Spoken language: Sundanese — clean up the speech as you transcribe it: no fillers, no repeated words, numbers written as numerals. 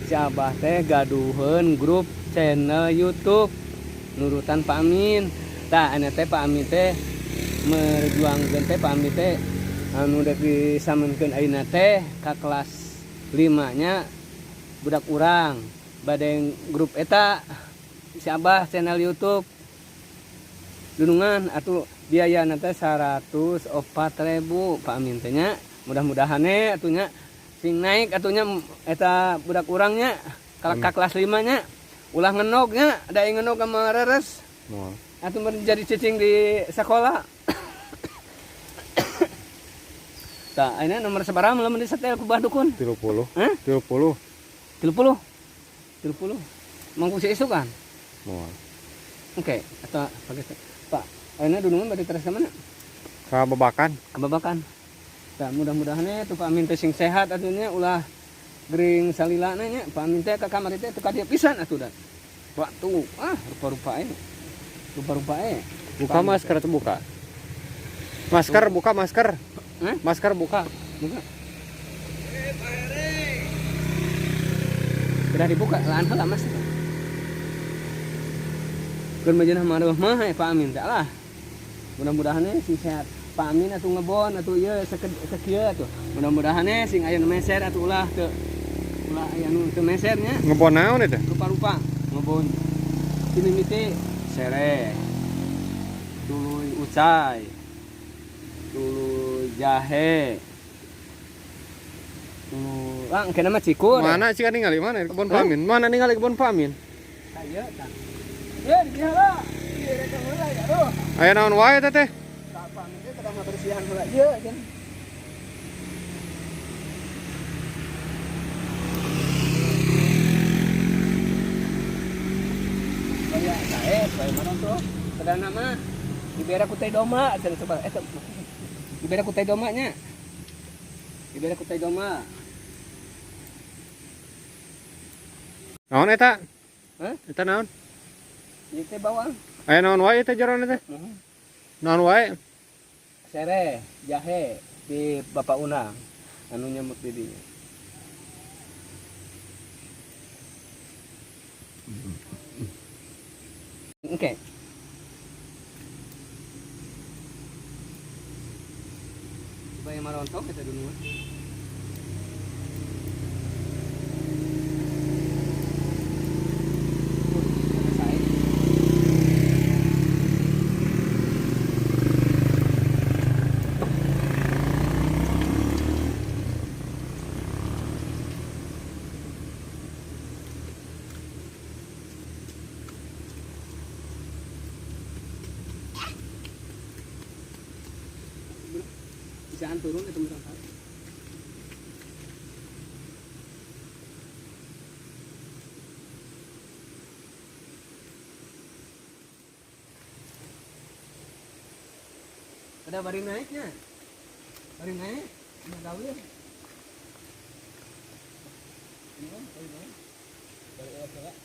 Si Abah teh gaduheun grup channel YouTube nurutan Pak Amin. Tah anu teh Pak Amin teh merjuangkeun teh Pak Amin teh anu dek disameunkeun ayeuna teh ka kelas 5 nya budak urang bade grup eta si Abah channel YouTube dunungan atuh biayana teh 104.000 Pak Amin teh nya. Mudah-mudahan atuh nya sing naik atuh nya eta budak urang nya ka kelas 5 nya ulah ngenog nya da ngenog sama reres atuh menjadi cicing di sekolah. Tah ayeuna nomor sabaraha lamun disetel ku Bah Dukun? 30. Hah? 30. 30. 30. Mangku si isuk kan? Moal. Oke, atau pakai Pak, ayeuna dunungan bade teres ka mana? Ka Babakan. Ka Babakan. Tah mudah-mudahan tuh Pak Amin teh sing sehat atuh nya ulah gering salilana nya. Pak Amin teh ka kamari teh teu ka dieu pisan atuh da. Waktu rupa-rupa e. Rupa-rupa e. Buka masker tuh buka. Masker buka masker. Hah? Masker buka. Buka. Sudah dibuka laan heula Mas. Keur majeunah maruh mah Pak Amin teh lah. Mudah-mudahan sing sehat. Pak Amin atuh ngebon atuh ieu sakieu atuh. Mudah-mudahan sing aya nu meser atuh ulah teu ulah aya nu teu meser nya. Ngebon naon eta? Rupa-rupa ngebon. Mimiti sereh. Tuluy ucai. Tuluy jahe. Tuluy engke mah cikur. Mana sih kan ningali mana kebon Pak Amin? Mana ningali kebon Pak Amin? Tah ieu tah. Ieu di dieu heula. Ieu rek heula ya aduh. Aya naon wae teh teh? Tah Pak Amin teh kedah ngabersihan heula ieu cenah. Baya sae, baya mana tuh? Kedana mah dibere ku teh doma cenah coba eta. Dibere ku teh doma nya. Dibere ku teh doma. Naon eta? Hah? Eta naon? Ieu teh bawang. Aya naon wae teh jeroan teh? Naon wae? Sereh, jahe di Bapak Unang anu nyamut di dinya. Oke. Supaya marontok kita dulu. Jangan turun itu berangkat. Ada bari naiknya, bari naik, nggak tahu ya. Ini kan, bari naik, bari naik.